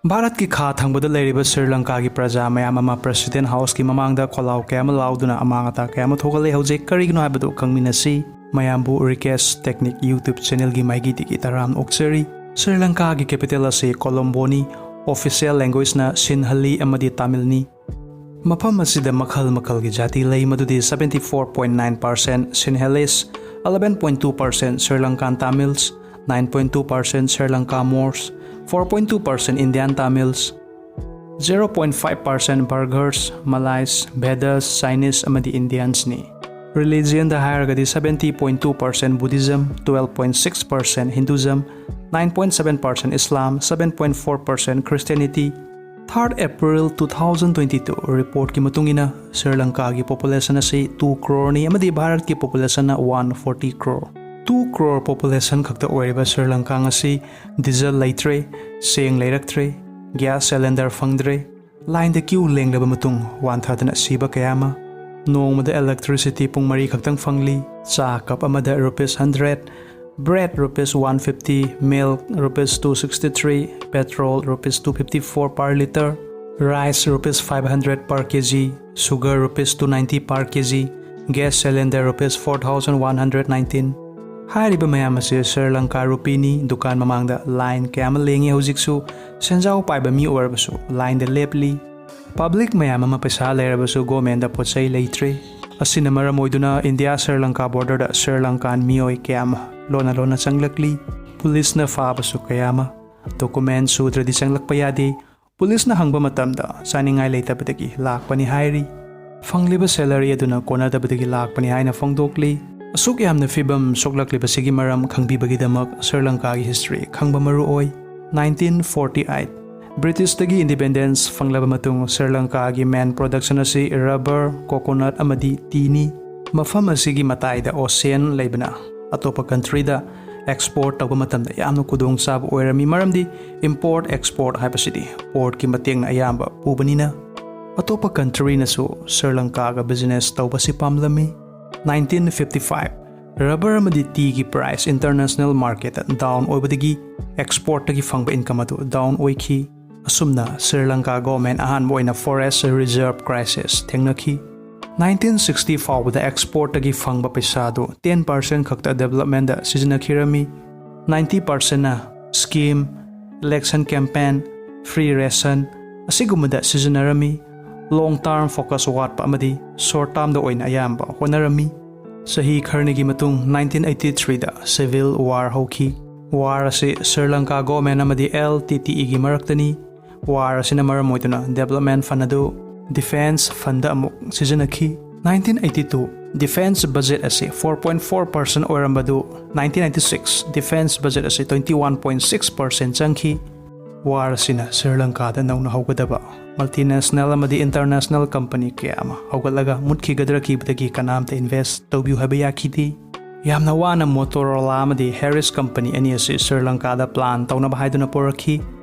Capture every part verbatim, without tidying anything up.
ꯚꯥꯔꯠꯀꯤ ꯈꯥ ꯊꯪꯕꯗ ꯂꯩꯔꯤꯕ ꯁ꯭ꯔꯤ ꯂꯪꯀꯥꯒꯤ ꯄ꯭ꯔꯖꯥ ꯃꯌꯥꯝ ꯑꯃ ꯄ꯭ꯔꯦꯁꯤꯗꯦꯟꯠ ꯍꯥꯎꯁꯀꯤ ꯃꯃꯥꯡꯗ ꯈꯣꯜꯂꯥꯎ ꯀꯌꯥ ꯑꯃ ꯂꯥꯎꯗꯨꯅ ꯑꯃꯥꯡ ꯑꯇꯥ ꯀꯌꯥ ꯑꯃ ꯊꯣꯛꯍꯜꯂꯦ꯫ ꯍꯧꯖꯤꯛ ꯀꯔꯤꯒꯤꯅꯣ ꯍꯥꯏꯕꯗꯨ ꯈꯪꯃꯤꯟꯅꯁꯤ꯫ ꯃꯌꯥꯝꯕꯨ ꯔꯤꯀꯦꯁ ꯇꯦꯛꯅꯤꯛ YouTube ꯆꯦꯅꯦꯜꯒꯤ ꯃꯥꯏꯀꯩꯗꯒꯤ ꯇꯔꯥꯝꯅ ꯑꯣꯛꯆꯔꯤ꯫ ꯁ꯭ꯔꯤ ꯂꯪꯀꯥꯒꯤ ꯀꯦꯄꯤꯇꯦꯜ ꯑꯁꯤ ꯀꯣꯂꯣꯝꯕꯣꯅꯤ꯫ ꯑꯣꯐꯤꯁꯤꯌꯦꯜ ꯂꯦꯡꯒ꯭ꯋꯦꯖꯅ ꯁꯤꯟꯍꯂꯤ ꯑꯃꯗꯤ ꯇꯥꯃꯤꯜꯅꯤ꯫ ꯃꯐꯝ ꯑꯁꯤꯗ ꯃꯈꯜ ꯃꯈꯜꯒꯤ ꯖꯥꯇꯤ ꯂꯩ, ꯃꯗꯨꯗꯤ seventy four point nine percent Sinhalese, eleven point two percent Sri Lankan Tamils, nine point two percent Sri Lanka Moors, four point two percent Indian Tamils, zero point five percent Burghers, Malays, Vedas, Chinese ꯑꯃꯗꯤ Indiansꯅꯤ꯫ ꯔꯤꯂꯤꯖꯤꯌꯟꯗ ꯍꯥꯏꯔꯒꯗꯤ seventy point two percent Buddhism, twelve point six percent Hinduism, nine point seven percent Islam, seven point four percent Christianity, third April two thousand twenty two reportꯀꯤ ꯃꯇꯨꯡ ꯏꯟꯅ Shri ꯂꯪꯀꯥꯒꯤ population ꯑꯁꯤ two crore ꯅꯤ ꯑꯃꯗꯤ ꯚꯥꯔꯠꯀꯤ ꯄꯣꯄꯨꯂꯦꯁꯟꯅ one forty crore꯫ Two crore population ꯈꯛꯇ ꯑꯣꯏꯔꯤꯕ ꯁ꯭ꯔꯤ ꯂꯪꯀꯥ ꯉꯁꯤ diesel ꯂꯩꯇ꯭ꯔꯦ, ꯆꯦꯡ ꯂꯩꯔꯛꯇ꯭ꯔꯦ, ꯒ꯭ꯌꯥꯁ ꯁꯤꯂꯤꯟꯗꯔ ꯐꯪꯗ꯭ꯔꯦ, ꯂꯥꯏꯟꯗ ꯀ꯭ꯌꯨ ꯂꯦꯡꯂꯕ ꯃꯇꯨꯡ ꯋꯥꯟꯊꯗꯅ ꯁꯤꯕ ꯀꯌꯥ ꯑꯃ, ꯅꯣꯡꯃꯗ ꯏꯂꯦꯛꯇ꯭ꯔꯤꯁꯤꯇꯤ ꯄꯨꯡ ꯃꯔꯤ ꯈꯛꯇꯪ ꯐꯪꯂꯤ, ꯆꯥ ꯀꯞ ꯑꯃꯗ rupees hundred, bread rupees one fifty, milk rupees two sixty three, petrol rupees two fifty four per litre, rice rupees five hundred per kg, sugar rupees two ninety per kg, gas cylinder rupees four thousand one hundred nineteen꯫ ꯍꯥꯏꯔꯤꯕ ꯃꯌꯥꯝ ꯑꯁꯤ ꯁ꯭ꯔꯤ ꯂꯪꯀꯥ ꯔꯨꯄꯤꯅꯤ꯫ ꯗꯨꯀꯥꯟ ꯃꯃꯥꯡꯗ line ꯀꯌꯥ ꯑꯃ ꯂꯦꯡꯉꯤ꯫ ꯍꯧꯖꯤꯛꯁꯨ ꯁꯦꯟꯖꯥꯎ ꯄꯥꯏꯕ ꯃꯤ ꯑꯣꯏꯔꯕꯁꯨ ꯂꯥꯏꯟꯗ ꯂꯦꯞꯂꯤ꯫ ꯄꯕ꯭ꯂꯤꯛ ꯃꯌꯥꯝ ꯑꯃ ꯄꯩꯁꯥ ꯂꯩꯔꯕꯁꯨ ꯒꯣꯔꯃꯦꯟꯗ ꯄꯣꯠ ꯆꯩ ꯂꯩꯇ꯭ꯔꯦ꯫ ꯑꯁꯤꯅ ꯃꯔꯝ ꯑꯣꯏꯗꯨꯅ ꯏꯟꯗꯤꯌꯥ ꯁ꯭ꯔꯤ ꯂꯪꯀꯥ ꯕꯣꯔꯗꯔꯗ ꯁ꯭ꯔꯤ ꯂꯪꯀꯥꯟ ꯃꯤꯑꯣꯏ ꯀꯌꯥ ꯑꯃ ꯂꯣꯟꯅ ꯂꯣꯟꯅ ꯆꯪꯂꯛꯂꯤ꯫ ꯄꯨꯂꯤꯁꯅ ꯐꯥꯕꯁꯨ ꯀꯌꯥ ꯑꯃ ꯗꯣꯀꯨꯃꯦꯟ ꯁꯨꯗ꯭ꯔꯗꯤ ꯆꯪꯂꯛꯄ ꯌꯥꯗꯦ꯫ ꯄꯨꯂꯤꯁꯅ ꯍꯪꯕ ꯃꯇꯝꯗ ꯆꯥꯅꯤꯡꯉꯥꯏ ꯂꯩꯇꯕꯗꯒꯤ ꯂꯥꯛꯄꯅꯤ ꯍꯥꯏꯔꯤ꯫ ꯐꯪꯂꯤꯕ ꯁꯦꯂꯔꯤ ꯑꯗꯨꯅ ꯀꯣꯟꯅꯗꯕꯗꯒꯤ ꯂꯥꯛꯄꯅꯤ ꯍꯥꯏꯅ ꯐꯣꯡꯗꯣꯛꯂꯤ꯫ ꯑꯁꯨꯛ ꯌꯥꯝꯅ ꯐꯤꯕꯝ ꯁꯣꯛꯂꯛꯂꯤꯕꯁꯤꯒꯤ ꯃꯔꯝ ꯈꯪꯕꯤꯕꯒꯤꯗꯃꯛ ꯁ꯭ꯔꯤ ꯂꯪꯀꯥꯒꯤ ꯍꯤꯁꯇ꯭ꯔꯤ ꯈꯪꯕ ꯃꯔꯨ ꯑꯣꯏ꯫ Nineteen forty eight ꯕ꯭ꯔꯤꯇꯤꯁꯇꯒꯤ ꯏꯟꯗꯤꯄꯦꯟꯗꯦꯟꯁ ꯐꯪꯂꯕ ꯃꯇꯨꯡ ꯁ꯭ꯔꯤ ꯂꯪꯀꯥꯒꯤ ꯃꯦꯟ ꯄ꯭ꯔꯣꯗꯛꯁꯟ ꯑꯁꯤ ꯔꯕꯔ, ꯀꯣꯀꯣꯅꯠ ꯑꯃꯗꯤ ꯇꯤꯅꯤ꯫ ꯃꯐꯝ ꯑꯁꯤꯒꯤ ꯃꯇꯥꯏꯗ ꯑꯣꯁꯤꯌꯟ ꯂꯩꯕꯅ ꯑꯇꯣꯞꯄ ꯀꯟꯇ꯭ꯔꯤꯗ ꯑꯦꯛꯁꯄꯣꯔꯠ ꯇꯧꯕ ꯃꯇꯝꯗ ꯌꯥꯝꯅ ꯈꯨꯗꯣꯡꯆꯥꯕ ꯑꯣꯏꯔꯝꯃꯤ, ꯃꯔꯝꯗꯤ ꯏꯝꯄꯣꯔꯠ ꯑꯦꯛꯁꯄꯣꯔꯠ ꯍꯥꯏꯕꯁꯤꯗꯤ ꯄꯣꯔꯠꯀꯤ ꯃꯇꯦꯡꯅ ꯑꯌꯥꯝꯕ ꯄꯨꯕꯅꯤꯅ꯫ ꯑꯇꯣꯞꯄ ꯀꯟꯇ꯭ꯔꯤꯅꯁꯨ ꯁ꯭ꯔꯤ ꯂꯪꯀꯥꯒ ꯕꯤꯖꯤꯅꯦꯁ ꯇꯧꯕꯁꯤ ꯄꯥꯝꯂꯝꯃꯤ꯫ Nineteen fifty five ꯔꯕꯔ ꯑꯃꯗꯤ ꯇꯤꯒꯤ ꯄ꯭ꯔꯥꯏꯁ ꯏꯟꯇꯔꯅꯦꯁꯅꯦꯜ ꯃꯥꯔꯀꯦꯠꯇ ꯗꯥꯎꯟ ꯑꯣꯏꯕꯗꯒꯤ ꯑꯦꯛꯁꯄꯣꯔꯠꯇꯒꯤ ꯐꯪꯕ ꯏꯟꯀꯝ ꯑꯗꯨ ꯗꯥꯎꯟ ꯑꯣꯏꯈꯤ꯫ ꯑꯁꯨꯝꯅ ꯁ꯭ꯔꯤ ꯂꯪꯀꯥ ꯒꯣꯔꯃꯦꯟ ꯑꯍꯥꯟꯕ ꯑꯣꯏꯅ ꯐꯣꯔꯦꯁ ꯔꯤꯖꯔꯚ ꯀ꯭ꯔꯥꯏꯁꯤꯁ ꯊꯦꯡꯅꯈꯤ꯫ ꯅꯥꯏꯟꯇꯤꯟ ꯁꯤꯛꯁꯇꯤ ꯐꯥꯎꯕꯗ ꯑꯦꯛꯁꯄꯣꯔꯠꯇꯒꯤ ꯐꯪꯕ ꯄꯩꯁꯥꯗꯨ ꯇꯦꯟ ꯄꯥꯔꯁꯦꯟ ꯈꯛꯇ ꯗꯦꯕꯂꯞꯃꯦꯟꯗ ꯁꯤꯖꯤꯟꯅꯈꯤꯔꯝꯃꯤ꯫ ꯅꯥꯏꯟꯇꯤ ꯄꯥꯔꯁꯦꯟꯅ scheme, election campaign, free ration ꯑꯁꯤꯒꯨꯝꯕꯗ ꯁꯤꯖꯤꯟꯅꯔꯝꯃꯤ꯫ ꯂꯣꯡ ꯇꯥꯔꯝ ꯐꯣꯀꯁ ꯋꯥꯠꯄ ꯑꯃꯗꯤ ꯁꯣꯔꯠ ꯇꯥꯔꯝꯗ ꯑꯣꯏꯅ ꯑꯌꯥꯝꯕ ꯍꯣꯠꯅꯔꯝꯃꯤ꯫ ꯆꯍꯤ ꯈꯔꯅꯤꯒꯤ ꯃꯇꯨꯡ ꯅꯥꯏꯟꯇꯤꯟ ꯑꯩꯠꯇꯤ ꯊ꯭ꯔꯤꯗ ꯁꯤꯚꯤꯜ ꯋꯥꯔ ꯍꯧꯈꯤ꯫ ꯋꯥꯔ ꯑꯁꯤ ꯁ꯭ꯔꯤ ꯂꯪꯀꯥ ꯒꯣꯔꯃꯦꯟ ꯑꯃꯗꯤ ꯑꯦꯜ ꯇꯤ ꯇꯤ ꯏꯒꯤ ꯃꯔꯛꯇꯅꯤ꯫ ꯋꯥꯔ ꯑꯁꯤꯅ ꯃꯔꯝ ꯑꯣꯏꯗꯨꯅ ꯗꯦꯕꯂꯞꯃꯦꯟ ꯐꯟ ꯑꯗꯨ ꯗꯤꯐꯦꯟꯁ ꯐꯟꯗ ꯑꯃꯨꯛ ꯁꯤꯖꯤꯟꯅꯈꯤ꯫ Nineteen eighty two defence budget ꯑꯁꯤ ꯐꯣꯔ ꯄꯣꯏꯟ ꯐꯣꯔ ꯄꯥꯔꯁꯦꯟ ꯑꯣꯏꯔꯝꯕꯗꯨ nineteen eighty six defence budget ꯑꯁꯤ twenty one point six percent ꯆꯪꯈꯤ꯫ ꯋꯥꯔ ꯑꯁꯤꯅ ꯁ꯭ꯔꯤ ꯂꯪꯀꯥꯗ ꯅꯧꯅ ꯍꯧꯒꯗꯕ ꯃꯜꯇꯤꯅꯦꯁꯅꯦꯜ ꯑꯃꯗꯤ ꯏꯟꯇꯔꯅꯦꯁꯅꯦꯜ ꯀꯝꯄꯅꯤ ꯀꯌꯥ ꯑꯃ ꯍꯧꯒꯠꯂꯒ ꯃꯨꯠꯈꯤꯒꯗ꯭ꯔꯥ ꯀꯤꯕꯗꯒꯤ ꯀꯅꯥꯝꯇ ꯏꯟꯚꯦꯁ ꯇꯧꯕꯤꯌꯨ ꯍꯥꯏꯕ ꯌꯥꯈꯤꯗꯦ꯫ ꯌꯥꯝꯅ ꯋꯥꯅ ꯃꯣꯇꯣꯔꯣꯂꯥ ꯑꯃꯗꯤ ꯍꯦꯔꯤꯁ ꯀꯝꯄꯅꯤ ꯑꯅꯤ ꯑꯁꯤ ꯁ꯭ꯔꯤ ꯂꯪꯀꯥꯗ ꯄ꯭ꯂꯥꯟ ꯇꯧꯅꯕ ꯍꯥꯏꯗꯨꯅ ꯄꯨꯔꯛꯈꯤ꯫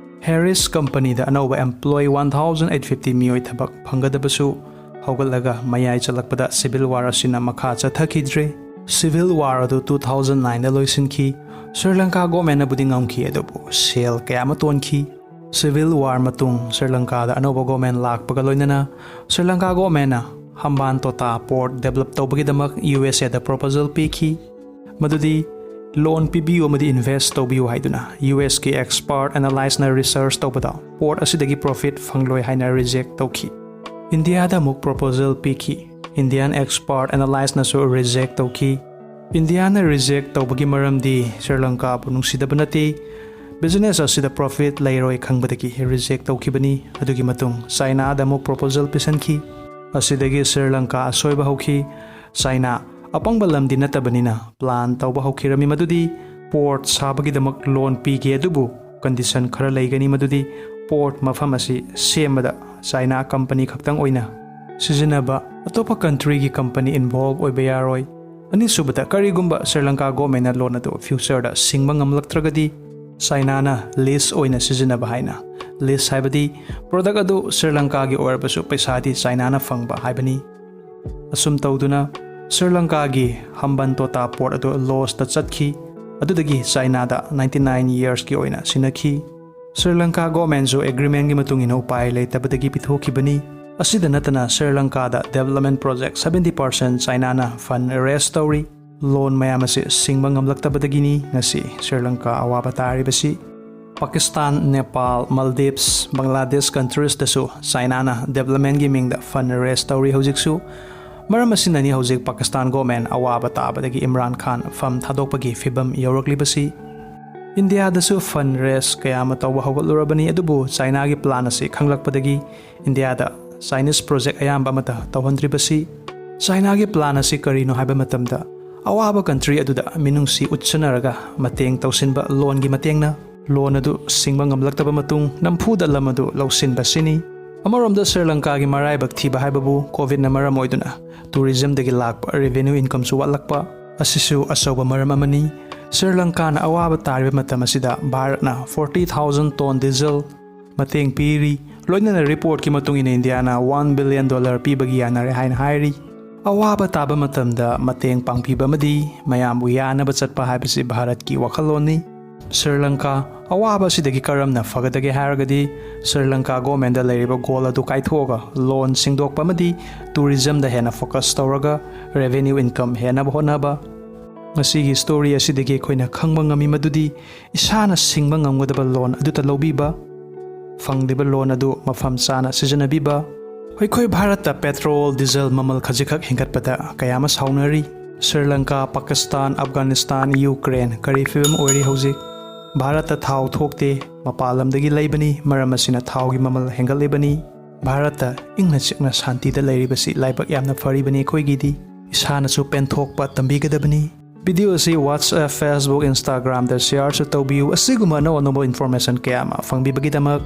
ꯍꯦꯔꯤꯁ ꯀꯝꯄꯅꯤꯗ ꯑꯅꯧꯕ employee one thousand eight fifty ꯃꯤꯑꯣꯏ ꯊꯕꯛ ꯐꯪꯒꯗꯕꯁꯨ ꯍꯧꯒꯠꯂꯒ ꯃꯌꯥꯏ ꯆꯜꯂꯛꯄꯗ ꯁꯤꯚꯤꯜ ꯋꯥꯔ ꯑꯁꯤꯅ ꯃꯈꯥ ꯆꯠꯊꯈꯤꯗ꯭ꯔꯦ꯫ ꯁꯤꯚꯤꯜ ꯋꯥꯔ ꯑꯗꯨ ꯇꯨ ꯊꯥꯎꯖꯟ ꯅꯥꯏꯟꯗ ꯂꯣꯏꯁꯤꯟꯈꯤ꯫ ꯁ꯭ꯔꯤ ꯂꯪꯀꯥ ꯒꯣꯔꯃꯦꯟꯅꯕꯨꯗꯤ ꯉꯝꯈꯤ, ꯑꯗꯨꯕꯨ ꯁꯦꯜ ꯀꯌꯥ ꯑꯃ ꯇꯣꯟꯈꯤ꯫ ꯁꯤꯚꯤꯜ ꯋꯥꯔ ꯃꯇꯨꯡ ꯁ꯭ꯔꯤ ꯂꯪꯀꯥꯗ ꯑꯅꯧꯕ ꯒꯣꯔꯃꯦꯟ ꯂꯥꯛꯄꯒ ꯂꯣꯏꯅꯅ ꯁ꯭ꯔꯤ ꯂꯪꯀꯥ ꯒꯣꯔꯃꯦꯟꯅ ꯍꯝꯕꯥꯟꯇꯣꯇꯥ ꯄꯣꯔꯠ ꯗꯦꯕꯂꯞ ꯇꯧꯕꯒꯤꯗꯃꯛ ꯌꯨ ꯑꯦꯁ ꯑꯦꯗ ꯄ꯭ꯔꯣꯄꯣꯖꯦꯜ ꯄꯤꯈꯤ꯫ ꯃꯗꯨꯗꯤ ꯂꯣꯟ ꯄꯤꯕꯤꯌꯨ ꯑꯃꯗꯤ ꯏꯟꯚꯦꯁ ꯇꯧꯕꯤꯌꯨ ꯍꯥꯏꯗꯨꯅ ꯌꯨ ꯑꯦꯁꯀꯤ ꯑꯦꯛꯁꯄꯥꯔꯠ ꯑꯦꯅꯥꯂꯥꯏꯁꯅ ꯔꯤꯁꯔꯆ ꯇꯧꯕꯗ ꯄꯣꯔꯠ ꯑꯁꯤꯗꯒꯤ ꯄ꯭ꯔꯣꯐꯤꯠ ꯐꯪꯂꯣꯏ ꯍꯥꯏꯅ ꯔꯤꯖꯦꯛ ꯇꯧꯈꯤ꯫ ꯏꯟꯗꯤꯌꯥꯗ ꯑꯃꯨꯛ ꯄ꯭ꯔꯣꯄꯣꯖꯦꯜ ꯄꯤꯈꯤ꯫ ꯏꯟꯗꯤꯌꯥꯟ ꯑꯦꯛꯁꯄꯥꯔꯠ ꯑꯦꯅꯥꯂꯥꯏꯁꯅꯁꯨ ꯔꯤꯖꯦꯛ ꯇꯧꯈꯤ꯫ ꯏꯟꯗꯤꯌꯥꯅ ꯔꯤꯖꯦꯛ ꯇꯧꯕꯒꯤ ꯃꯔꯝꯗꯤ ꯁ꯭ꯔꯤ ꯂꯪꯀꯥꯕꯨ ꯅꯨꯡꯁꯤꯗꯕ ꯅꯠꯇꯦ, ꯕꯤꯖꯤꯅꯦꯁ ꯑꯁꯤꯗ ꯄ꯭ꯔꯣꯐꯤꯠ ꯂꯩꯔꯣꯏ ꯈꯪꯕꯗꯒꯤ ꯔꯤꯖꯦꯛ ꯇꯧꯈꯤꯕꯅꯤ꯫ ꯑꯗꯨꯒꯤ ꯃꯇꯨꯡ ꯆꯥꯏꯅꯥꯗ ꯑꯃꯨꯛ ꯄ꯭ꯔꯣꯄꯣꯖꯦꯜ ꯄꯤꯁꯟꯈꯤ꯫ ꯑꯁꯤꯗꯒꯤ ꯁ꯭ꯔꯤ ꯂꯪꯀꯥ ꯑꯁꯣꯏꯕ ꯍꯧꯈꯤ꯫ ꯆꯥꯏꯅꯥ ꯑꯄꯪꯕ ꯂꯝꯗꯤ ꯅꯠꯇꯕꯅꯤꯅ ꯄ꯭ꯂꯥꯟ ꯇꯧꯕ ꯍꯧꯈꯤꯔꯝꯃꯤ ꯃꯗꯨꯗꯤ ꯄꯣꯔꯠ ꯁꯥꯕꯒꯤꯗꯃꯛ ꯂꯣꯟ ꯄꯤꯒꯦ, ꯑꯗꯨꯕꯨ ꯀꯟꯗꯤꯁꯟ ꯈꯔ ꯂꯩꯒꯅꯤ, ꯃꯗꯨꯗꯤ ꯄꯣꯔꯠ ꯃꯐꯝ ꯑꯁꯤ ꯁꯦꯝꯕꯗ ꯆꯥꯏꯅꯥ ꯀꯝꯄꯅꯤ ꯈꯛꯇꯪ ꯑꯣꯏꯅ ꯁꯤꯖꯤꯟꯅꯕ, ꯑꯇꯣꯞꯄ ꯀꯟꯇ꯭ꯔꯤꯒꯤ ꯀꯝꯄꯅꯤ ꯏꯟꯚꯣꯜꯕ ꯑꯣꯏꯕ ꯌꯥꯔꯣꯏ꯫ ꯑꯅꯤꯁꯨꯕꯗ, ꯀꯔꯤꯒꯨꯝꯕ ꯁ꯭ꯔꯤ ꯂꯪꯀꯥ ꯒꯣꯔꯃꯦꯟꯅ ꯂꯣꯟ ꯑꯗꯨ ꯐ꯭ꯌꯨꯆꯔꯗ ꯁꯤꯡꯕ ꯉꯝꯂꯛꯇ꯭ꯔꯒꯗꯤ, ꯆꯥꯏꯅꯥꯅ ꯂꯤꯁ ꯑꯣꯏꯅ ꯁꯤꯖꯤꯟꯅꯕ ꯍꯥꯏꯅ, ꯂꯤꯁ ꯍꯥꯏꯕꯗꯤ ꯄ꯭ꯔꯗꯛ ꯑꯗꯨ ꯁ꯭ꯔꯤ ꯂꯪꯀꯥꯒꯤ ꯑꯣꯏꯔꯕꯁꯨ ꯄꯩꯁꯥꯗꯤ ꯆꯥꯏꯅꯥꯅ ꯐꯪꯕ ꯍꯥꯏꯕꯅꯤ꯫ ꯑꯁꯨꯝ ꯇꯧꯗꯨꯅ ꯁ꯭ꯔꯤ ꯂꯪꯀꯥꯒꯤ ꯍꯝꯕꯟꯇꯣꯇꯥ ꯄꯣꯔꯠ ꯑꯗꯨ ꯂꯣꯁꯇ ꯆꯠꯈꯤ꯫ ꯑꯗꯨꯗꯒꯤ ꯆꯥꯏꯅꯥꯗ ꯅꯥꯏꯟꯇꯤ ꯅꯥꯏꯟ ꯌꯔꯁꯀꯤ ꯑꯣꯏꯅ ꯁꯤꯟꯅꯈꯤ꯫ ꯁ꯭ꯔꯤ ꯂꯪꯀꯥ ꯒꯣꯔꯃꯦꯟꯁꯨ ꯑꯦꯒ꯭ꯔꯤꯃꯦꯟꯒꯤ ꯃꯇꯨꯡ ꯏꯟꯅ ꯎꯄꯥꯏ ꯂꯩꯇꯕꯗꯒꯤ ꯄꯤꯊꯣꯛꯈꯤꯕꯅꯤ꯫ ꯑꯁꯤꯗ ꯅꯠꯇꯅ ꯁ꯭ꯔꯤ ꯂꯪꯀꯥꯗ ꯗꯦꯕꯂꯞꯃꯦꯟ ꯄ꯭ꯔꯣꯖꯦꯛ seventy percent ꯆꯥꯏꯅꯥꯅ ꯐꯟ ꯔꯦꯁ ꯇꯧꯔꯤ꯫ ꯂꯣꯟ ꯃꯌꯥꯝ ꯑꯁꯤ ꯁꯤꯡꯕ ꯉꯝꯂꯛꯇꯕꯗꯒꯤꯅꯤ ꯉꯁꯤ ꯁ꯭ꯔꯤ ꯂꯪꯀꯥ ꯑꯋꯥꯕ ꯇꯥꯔꯤꯕꯁꯤ꯫ ꯄꯥꯀꯤꯁꯇꯥꯟ, ꯅꯦꯄꯥꯜ, ꯃꯜꯗꯤꯞꯁ, ꯕꯪꯒ꯭ꯂꯥꯗꯦꯁ ꯀꯟꯇ꯭ꯔꯤꯁꯇꯁꯨ ꯆꯥꯏꯅꯥꯅ ꯗꯦꯕꯂꯞꯃꯦꯟꯒꯤ ꯃꯤꯡꯗ ꯐꯟ ꯔꯦꯁ ꯇꯧꯔꯤ ꯍꯧꯖꯤꯛꯁꯨ꯫ ꯃꯔꯝ ꯑꯁꯤꯅꯅꯤ ꯍꯧꯖꯤꯛ ꯄꯥꯀꯤꯁꯇꯥꯟ ꯒꯣꯔꯃꯦꯟ ꯑꯋꯥꯕ ꯇꯥꯕꯗꯒꯤ ꯏꯝꯔꯥꯟ ꯈꯥꯟ ꯐꯝ ꯊꯥꯗꯣꯛꯄꯒꯤ ꯐꯤꯕꯝ ꯌꯧꯔꯛꯂꯤꯕꯁꯤ꯫ ꯏꯟꯗꯤꯌꯥꯗꯁꯨ ꯐꯟ ꯔꯦꯁ ꯀꯌꯥ ꯑꯃ ꯇꯧꯕ ꯍꯧꯒꯠꯂꯨꯔꯕꯅꯤ, ꯑꯗꯨꯕꯨ ꯆꯥꯏꯅꯥꯒꯤ ꯄ꯭ꯂꯥꯟ ꯑꯁꯤ ꯈꯪꯂꯛꯄꯗꯒꯤ ꯏꯟꯗꯤꯌꯥꯗ ꯆꯥꯏꯅꯤꯁ ꯄ꯭ꯔꯣꯖꯦꯛ ꯑꯌꯥꯝꯕ ꯑꯃꯠꯇ ꯇꯧꯍꯟꯗ꯭ꯔꯤꯕꯁꯤ꯫ ꯆꯥꯏꯅꯥꯒꯤ ꯄ꯭ꯂꯥꯟ ꯑꯁꯤ ꯀꯔꯤꯅꯣ ꯍꯥꯏꯕ ꯃꯇꯝꯗ, ꯑꯋꯥꯕ ꯀꯟꯇ꯭ꯔꯤ ꯑꯗꯨꯗ ꯃꯤꯅꯨꯡꯁꯤ ꯎꯠꯁꯟꯅꯔꯒ ꯃꯇꯦꯡ ꯇꯧꯁꯤꯟꯕ ꯂꯣꯟꯒꯤ ꯃꯇꯦꯡꯅ꯫ ꯂꯣꯟ ꯑꯗꯨ ꯁꯤꯡꯕ ꯉꯝꯂꯛꯇꯕ ꯃꯇꯨꯡ ꯅꯝꯐꯨꯗ ꯂꯝ ꯑꯗꯨ ꯂꯧꯁꯤꯟꯕꯁꯤꯅꯤ꯫ ꯑꯃꯔꯣꯝꯗ ꯁ꯭ꯔꯤ ꯂꯪꯀꯥꯒꯤ ꯃꯔꯥꯏꯕꯛ ꯊꯤꯕ ꯍꯥꯏꯕꯕꯨ ꯀꯣꯚꯤꯗꯅ ꯃꯔꯝ ꯑꯣꯏꯗꯨꯅ ꯇꯨꯔꯤꯖꯝꯗꯒꯤ ꯂꯥꯛꯄ ꯔꯦꯚꯦꯅ꯭ꯌꯨ ꯏꯟꯀꯝꯁꯨ ꯋꯥꯠꯂꯛꯄ ꯑꯁꯤꯁꯨ ꯑꯆꯧꯕ ꯃꯔꯝ ꯑꯃꯅꯤ꯫ ꯁ꯭ꯔꯤ ꯂꯪꯀꯥꯅ ꯑꯋꯥꯕ ꯇꯥꯔꯤꯕ ꯃꯇꯝ ꯑꯁꯤꯗ ꯚꯥꯔꯠꯅ forty thousand ton ꯗꯤꯖꯜ ꯃꯇꯦꯡ ꯄꯤꯔꯤ꯫ ꯂꯣꯏꯅꯅ ꯔꯤꯄꯣꯔꯠꯀꯤ ꯃꯇꯨꯡ ꯏꯟꯅ ꯏꯟꯗꯤꯌꯥꯅ one billion dollar ꯄꯤꯕꯒꯤ ꯌꯥꯅꯔꯦ ꯍꯥꯏꯅ ꯍꯥꯏꯔꯤ꯫ ꯑꯋꯥꯕ ꯇꯥꯕ ꯃꯇꯝꯗ ꯃꯇꯦꯡ ꯄꯥꯡꯕꯤꯕ ꯑꯃꯗꯤ ꯃꯌꯥꯝꯕꯨ ꯌꯥꯅꯕ ꯆꯠꯄ ꯍꯥꯏꯕꯁꯤ ꯚꯥꯔꯠꯀꯤ ꯋꯥꯈꯜꯂꯣꯟꯅꯤ꯫ ꯁ꯭ꯔꯤ ꯂꯪꯀꯥ ꯑꯋꯥꯕ ꯑꯁꯤꯗꯒꯤ ꯀꯔꯝꯅ ꯐꯒꯗꯒꯦ ꯍꯥꯏꯔꯒꯗꯤ, ꯁ꯭ꯔꯤ ꯂꯪꯀꯥ ꯒꯣꯔꯃꯦꯟꯗ ꯂꯩꯔꯤꯕ ꯒꯣꯜ ꯑꯗꯨ ꯀꯥꯏꯊꯣꯛꯑꯒ ꯂꯣꯟ ꯁꯤꯡꯗꯣꯛꯄ ꯑꯃꯗꯤ ꯇꯨꯔꯤꯖꯝꯗ ꯍꯦꯟꯅ ꯐꯣꯀꯁ ꯇꯧꯔꯒ ꯔꯦꯚꯦꯅ꯭ꯌꯨ ꯏꯟꯀꯝ ꯍꯦꯟꯅꯕ ꯍꯣꯠꯅꯕ꯫ ꯉꯁꯤꯒꯤ ꯁ꯭ꯇꯣꯔꯤ ꯑꯁꯤꯗꯒꯤ ꯑꯩꯈꯣꯏꯅ ꯈꯪꯕ ꯉꯝꯃꯤ ꯃꯗꯨꯗꯤ ꯏꯁꯥꯅ ꯁꯤꯡꯕ ꯉꯝꯒꯗꯕ ꯂꯣꯟ ꯑꯗꯨꯇ ꯂꯧꯕꯤꯕ, ꯐꯪꯂꯤꯕ ꯂꯣꯟ ꯑꯗꯨ ꯃꯐꯝ ꯆꯥꯅ ꯁꯤꯖꯤꯟꯅꯕꯤꯕ꯫ ꯑꯩꯈꯣꯏ ꯚꯥꯔꯠꯇ ꯄꯦꯇ꯭ꯔꯣꯜ, ꯗꯤꯖꯜ ꯃꯃꯜ ꯈꯖꯤꯛꯈꯛ ꯍꯦꯟꯒꯠꯄꯗ ꯀꯌꯥ ꯑꯃ ꯁꯥꯎꯅꯔꯤ꯫ ꯁ꯭ꯔꯤ ꯂꯪꯀꯥ, ꯄꯥꯀꯤꯁꯇꯥꯟ, ꯑꯐꯒꯥꯅꯤꯁꯇꯥꯟ, ꯌꯨꯀ꯭ꯔꯦꯟ ꯀꯔꯤ ꯐꯤꯕꯝ ꯑꯣꯏꯔꯤ ꯍꯧꯖꯤꯛ? ꯚꯥꯔꯠꯇ ꯊꯥꯎ ꯊꯣꯛꯇꯦ, ꯃꯄꯥꯟ ꯂꯝꯗꯒꯤ ꯂꯩꯕꯅꯤ, ꯃꯔꯝ ꯑꯁꯤꯅ ꯊꯥꯎꯒꯤ ꯃꯃꯜ ꯍꯦꯟꯒꯠꯂꯤꯕꯅꯤ꯫ ꯚꯥꯔꯠꯇ ꯏꯪꯅ ꯆꯤꯛꯅ ꯁꯥꯟꯇꯤꯗ ꯂꯩꯔꯤꯕꯁꯤ ꯂꯥꯏꯕꯛ ꯌꯥꯝꯅ ꯐꯔꯤꯕꯅꯤ ꯑꯩꯈꯣꯏꯒꯤꯗꯤ꯫ ꯏꯁꯥꯅꯁꯨ ꯄꯦꯟꯊꯣꯛꯄ ꯇꯝꯕꯤꯒꯗꯕꯅꯤ꯫ ꯚꯤꯗꯤꯑꯣ ꯑꯁꯤ WhatsApp, Facebook, Instagram ꯗ ꯁꯤꯌꯥꯔꯁꯨ ꯇꯧꯕꯤꯌꯨ꯫ ꯑꯁꯤꯒꯨꯝꯕ ꯑꯅꯧ ꯑꯅꯧꯕ ꯏꯟꯐꯣꯔꯃꯦꯁꯟ ꯀꯌꯥ ꯑꯃ ꯐꯪꯕꯤꯕꯒꯤꯗꯃꯛ꯫